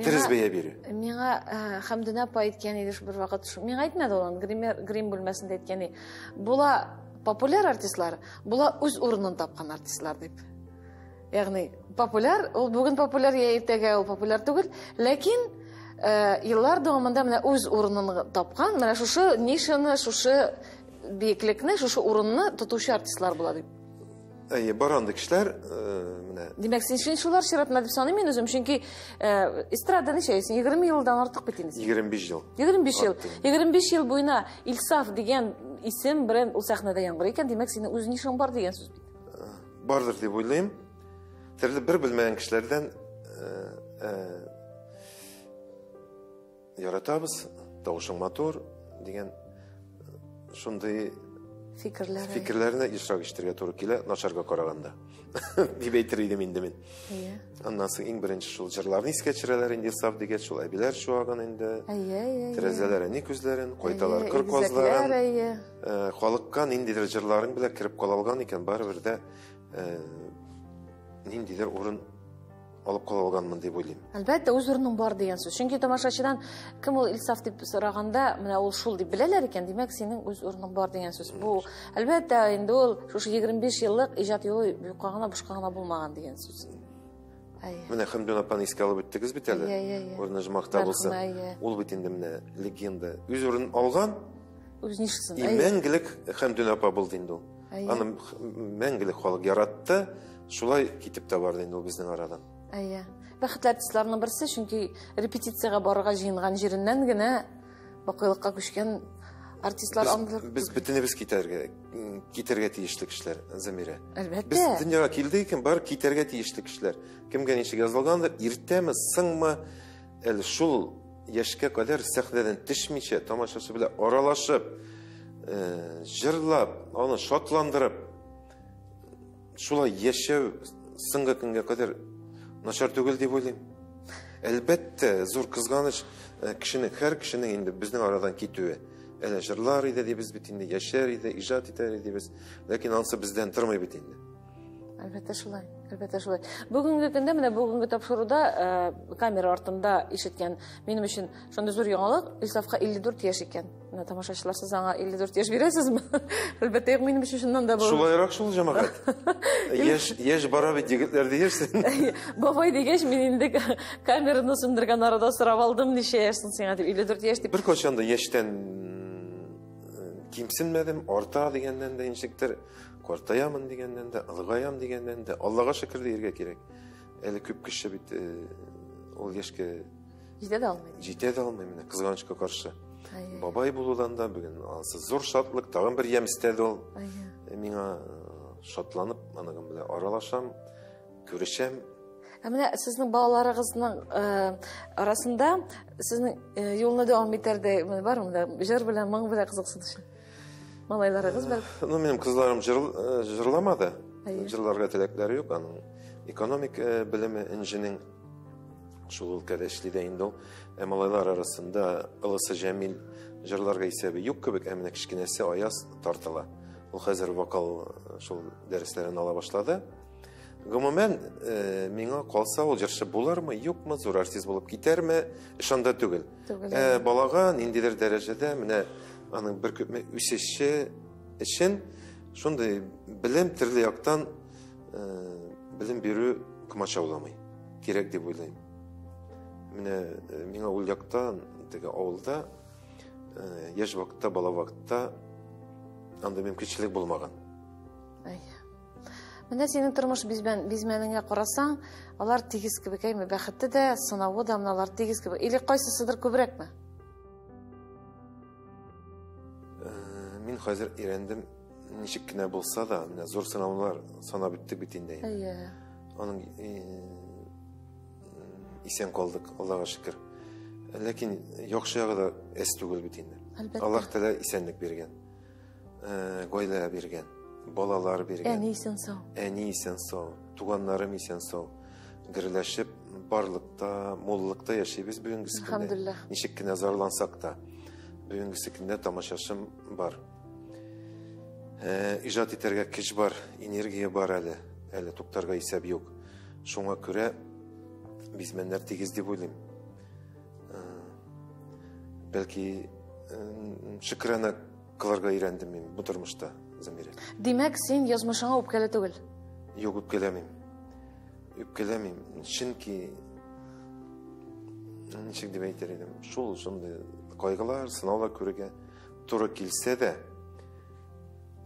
Дөрес бәя бирү. Миңа Хәмдүнә апа әйткән иде бер вакыт, миңа әйтмәде ул аны, грим бүлмәсендә әйткән иде. Була популяр артистлар, була үз урынын тапкан артистлар дип. Ягъни популяр, ул бүген популяр, я иртәгә ул популяр түгел, ләкин еллар дәвамында менә үз урынын тапкан, менә шушы нишаны, шушы биеклекне, шушы урынны тотучы артистлар була дип. Әйе, бар андый кешеләр, менә. Димәк, син шин шулар чиратында дип саныйм мин үзем, чөнки эстрада ничә, син 20 елдан артык бит инде. 25 ел. 25 ел. 25 ел буена Илсаф дигән исем белән ул сәхнәдә яңгырый икән, димәк, синең үз нишаң бар дигән сүз бит. Бардыр дип уйлыйм. Төрле бер белмәгән кешеләрдән яратабыз, тавышың матур дигән шундый фикерләрне ешрак ишетергә туры килә, начарга караганда. Дип әйтер идем инде мин. Аннан соң иң беренче шул җырларны искә төшерәләр инде, Илсаф дигәч, шул әбиләр чуагын инде. Тәрәзәләр әни күзләрен, кайталар кыр казларын. Халыкка ниндидер җырларың белән кереп кала алган икән, барыбер дә ниндидер урын алып кала алганмын дип уйлыйм. Әлбәттә, үз урының бар дигән сүз. Чөнки тамашачыдан кем ул Илсаф дип сораганда, менә ул шул дип беләләр икән, димәк, синең үз урының бар дигән сүз. Бу, әлбәттә, инде ул шушы 25 еллык иҗат юлы юкка гына, бушка гына булмаган дигән сүз. Менә Хәмдүн апаны искә алып үттегез бит әле. Урыны җомакта булсын. Ул бит инде менә легенда. Үз урынын алган, үз нишасын. Мәңгелек Хәмдүн апа булды инде ул. Аны мәңгелек халык яратты. Шулай китеп тә барды инде ул безнең арадан. Әйе. Бәхетле артистларның берсе, чөнки репетициягә барырга җыенган җиреннән генә бакыйлыкка күчкән артистлар андыйлар. Без бөтенебез китәргә тиешле кешеләр, Замирә. Әлбәттә. Без дөньяга килдек икән, бар китәргә тиешле кешеләр. Кемгә ничек язылгандыр, иртәме, соңмы, әле шул яшькә кадәр сәхнәдән төшмичә, тамашачы белән аралашып, җырлап, аны шатландырып, шулай яшәү соңгы көнгә кадәр начар түгел дип уйлыйм. Әлбәттә, зур кызганыч кешенең, һәр кешенең инде безнең арадан китүе. Әле җырлар иде дибез бит инде, яшәр иде, иҗат итәр иде дибез. Ләкин ансы бездән тормый бит инде. Әлбәттә шулай, әлбәттә шулай. Бүгенге көндә, менә бүгенге тапшыруда камера артында ишеткән минем өчен шундый зур яңалык, Илсафка 54 яшь икән. Менә тамашачылар, сез аңа 54 яшь бирәсезме? Әлбәттә, юк, минем өчен чыннан да бу. Шулайрак шул җәмәгать. Яшь, яшь бара бит егетләр диярсең. Бабай дигәч, мин инде камераны сүндергән арада сорап алдым, ничә яшь соң сиңа дип, 54 яшь дип. Беркайчан да яшьтән кимсенмәдем, арта дигәннән дә ничектер, картаямын дигәннән дә, олыгаям дигәннән дә, Аллага шөкер дияргә кирәк. Әле күп кеше бит ул яшькә җитә дә алмый. Җитә дә алмый менә, кызганычка каршы. Бабай булудан да бүген ансы зур шатлык, тагын бер ямь өстәде ул. Миңа шатланып, аның белән аралашам, күрешәм. Ә менә сезнең балаларыгызның арасында сезнең юлны дәвам итәрдәй бармы? Җыр белән, моң белән кызыксынучы малайларыгыз бәлки? Ну, минем кызларым җырламады. Җырларга теләкләре юк. Аның экономик белеме инженең шул өлкәдә эшли дә инде ул. Ә малайлар арасында олысы Җәмил җырларга исәбе юк кебек, ә менә кечкенәсе Аяз тартыла. Ул хәзер вокал шул дәресләрен ала башлады. Гомумән, миңа калса, ул җырчы булырмы, юкмы, зур артист булып китәрме, эш анда түгел. Балага ниндидер дәрәҗәдә менә аның бер күпме үсеше өчен шундый белем төрле яктан белем бирү комачауламый. Кирәк дип уйлыйм. Менә миңа ул яктан, теге авылда яшь вакытта, бала вакытта анда мөмкинчелек булмаган. Менә синең тормыш бизмәнеңә карасаң, алар тигез кебек, әйме, бәхете дә, сынавы да, менә алар тигез кебек. Или кайсысыдыр күбрәкме? Мин хәзер өйрәндем, ничек кенә булса да, менә зур сынаулар санап үттек бит инде. Аның исән калдык, Аллага шөкер. Ләкин яхшы ягы да әз түгел бит инде. Аллаһ Тәгалә исәнлек биргән, гаилә биргән, балалар биргән. Әни исән сау. Әни исән сау, туганнарым исән сау. Гөрләшеп, барлыкта, муллыкта яшибез бүгенге көндә. Ничек кенә зарлансак та, бүгенге көндә тамашачым бар. Иҗат итәргә көч бар, энергия бар әле. Әле туктарга исәп юк. Шуңа күрә бизмәннәр тигез дип уйлыйм. Бәлки шөкрана кылырга өйрәндем мин бу тормышта, Замира. Димәк, син язмышыңа үпкәле түгел? Юк, үпкәләмим. Үпкәләмим, чөнки ничек дип әйтер идем, шул шундый кайгылар, сынаулар күрергә туры килсә дә,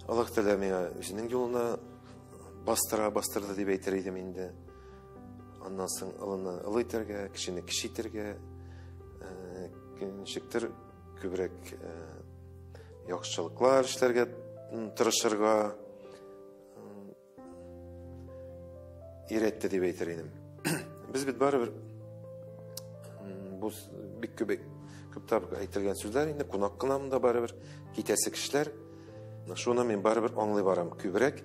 Аллаһ Тәгалә миңа үзенең юлына бастыра, бастырды дип әйтер идем инде. Аннан соң олыны олы итәргә, кешене кеше итәргә, ничектер күбрәк яхшылыклар эшләргә тырышырга өйрәтте дип әйтер идем. Без бит барыбер бу бик күп тапкыр әйтелгән сүзләр инде, кунак кына монда барыбер китәсе кешеләр. Шуны мин барыбер аңлый барам күбрәк.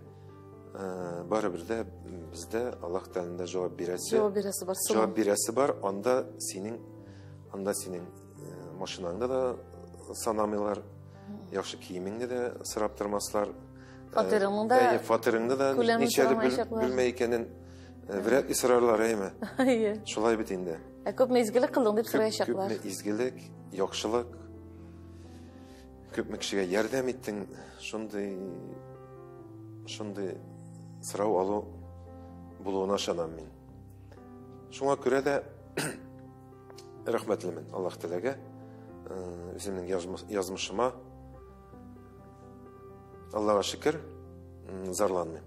Барыбер дә бездә Аллаһ Тәгаләдән җавап бирәсе. Җавап бирәсе бар. Җавап бирәсе бар. Анда синең машинаңны да санамыйлар, яхшы киемеңне дә сорап тормаслар. Фатирыңны да, фатирыңны да ничәле бүлмә икәнен вряд ли сорарлар, әйме? Шулай бит инде. Ә күпме изгелек кылдың дип сораячаклар. Күпме изгелек, яхшылык, күпме кешегә ярдәм иттең, шундый сорау алу булуына ышанам мин. Шуңа күрә дә рәхмәтлемен Аллаһ Тәгаләгә, үземнең язмышыма. Аллаһка шөкер, зарланмыйм.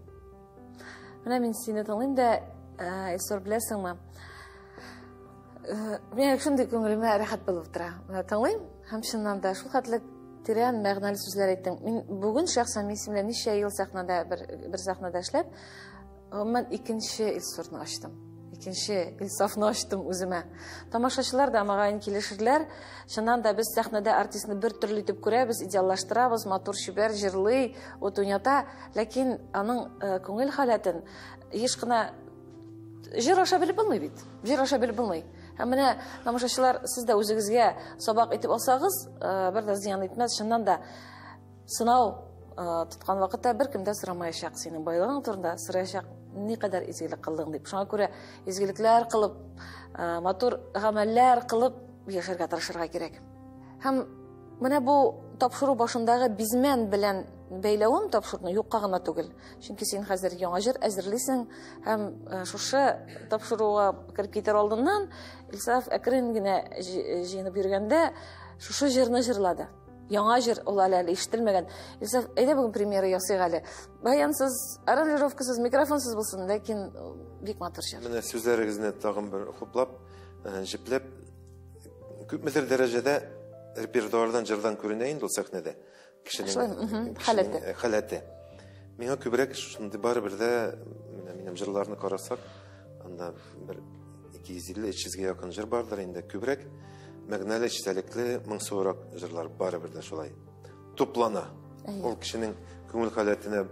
Менә мин сине тыңлыйм да, Илсур, беләсеңме? Мин шундый күңелемә рәхәт булып тора. Менә тыңлыйм һәм чыннан да шул хәтле тирән мәгънәле сүзләр әйттең. Мин бүген шәхсән мин синең белән ничә ел сәхнәдә бер сәхнәдә эшләп, гомумән икенче Илсурны ачтым. Икенче Илсафны ачтым үземә. Тамашачылар да мөгаен килешерләр. Чыннан да без сәхнәдә артистны бер төрле итеп күрәбез, идеаллаштырабыз, матур чибәр җырлый, ут уйната, ләкин аның күңел халәтен еш кына җыр аша белеп булмый бит. Җыр аша белеп булмый. Һәм менә тамашачылар, сез дә үзегезгә сабак итеп алсагыз, бер дә зыян итмәс. Чыннан да сынау тоткан вакытта беркем дә сорамаячак синең байлыгың турында, сораячак никадәр изгелек кылдың дип. Шуңа күрә изгелекләр кылып, матур гамәлләр кылып яшәргә тырышырга кирәк. Һәм менә бу тапшыру башындагы бизмән белән бәйләвем тапшыруны юкка гына түгел. Чөнки син хәзер яңа җыр әзерлисең һәм шушы тапшыруга кереп китәр алдыннан Илсаф әкрен генә җыенып йөргәндә шушы җырны җырлады. Яңа җыр ул әле әле ишетелмәгән. Илсаф, әйдә бүген премьера ясыйк әле. Баянсыз, аранжировкасыз, микрофонсыз булсын, ләкин бик матур җыр. Менә сүзләрегезне тагын бер хуплап, җепләп, күпмедер дәрәҗәдә репертуардан җырдан күренә инде ул сәхнәдә. Кешенең халәте. Халәте. Миңа күбрәк шундый барыбер дә, менә минем җырларны карасак, анда бер 250-300гә якын җыр бардыр инде. Күбрәк мәгънәле, эчтәлекле, моңсурак җырлар барыбер дә шулай туплана. Ул кешенең күңел халәтенә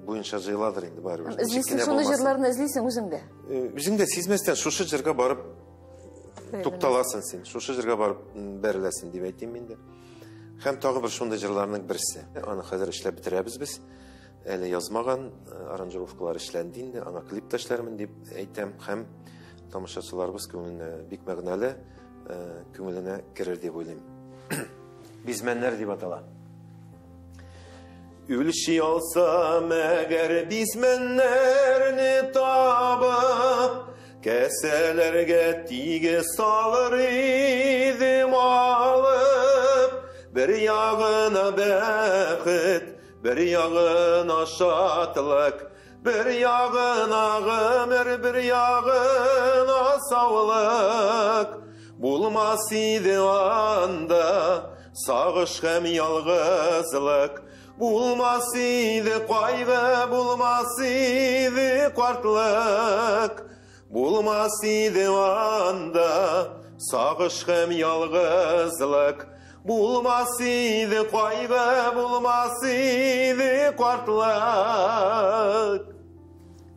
буенча җыеладыр инде барыбер. Эзлисең шуны җырларны, эзлисең үзең дә. Үзең дә сизмәстән шушы җырга барып тукталасың син, шушы җырга барып бәреләсең дип әйтим инде. Һәм тагы бер шундый җырларның берсе. Аны хәзер эшләп бетерәбез без. Әле язмаган, аранжировкалар эшләнде инде, аңа клип та эшләрмен дип әйтәм. Һәм тамашачыларыбыз күңеленә бик мәгънәле, күңеленә керер дип уйлыйм. Бизмәннәр дип атала. Үлчи алсам әгәр бизмәннәрне табып, кәсәләргә тигез салыр идем алып, бер ягына бәхет, бер ягына шатлык, бер ягына гомер, бер ягына саулык. Булмас иде анда сагыш һәм ялгызлык, булмас иде кайгы, булмас иде картлык. Булмас иде анда сагыш һәм ялгызлык, булмас иде кайгы, булмас иде картлык.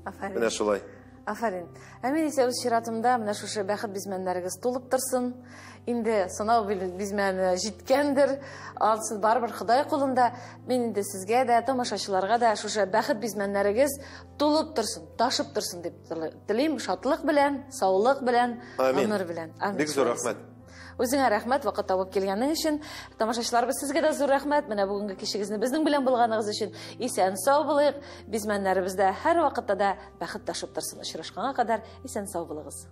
Афәрин. Менә шулай. Афәрин. Ә мин исә үз чиратымда менә шушы бәхет бизмәннәрегез тулып торсын. Инде сынау бизмәне җиткәндер. Ансы барыбер Ходай кулында. Мин инде сезгә дә, тамашачыларга да шушы бәхет бизмәннәрегез тулып торсын, ташып торсын дип телим. Шатлык белән, саулык белән, гомер белән. Амин. Бик зур рәхмәт. Үзеңә рәхмәт, вакыт табып килгәнең өчен. Тамашачыларыбыз, сезгә дә зур рәхмәт. Менә бүгенге кичегезне безнең белән булганыгыз өчен. Исән сау булыйк. Бизмәннәребездә һәр вакытта да бәхет ташып торсын. Очрашканга кадәр исән сау булыгыз.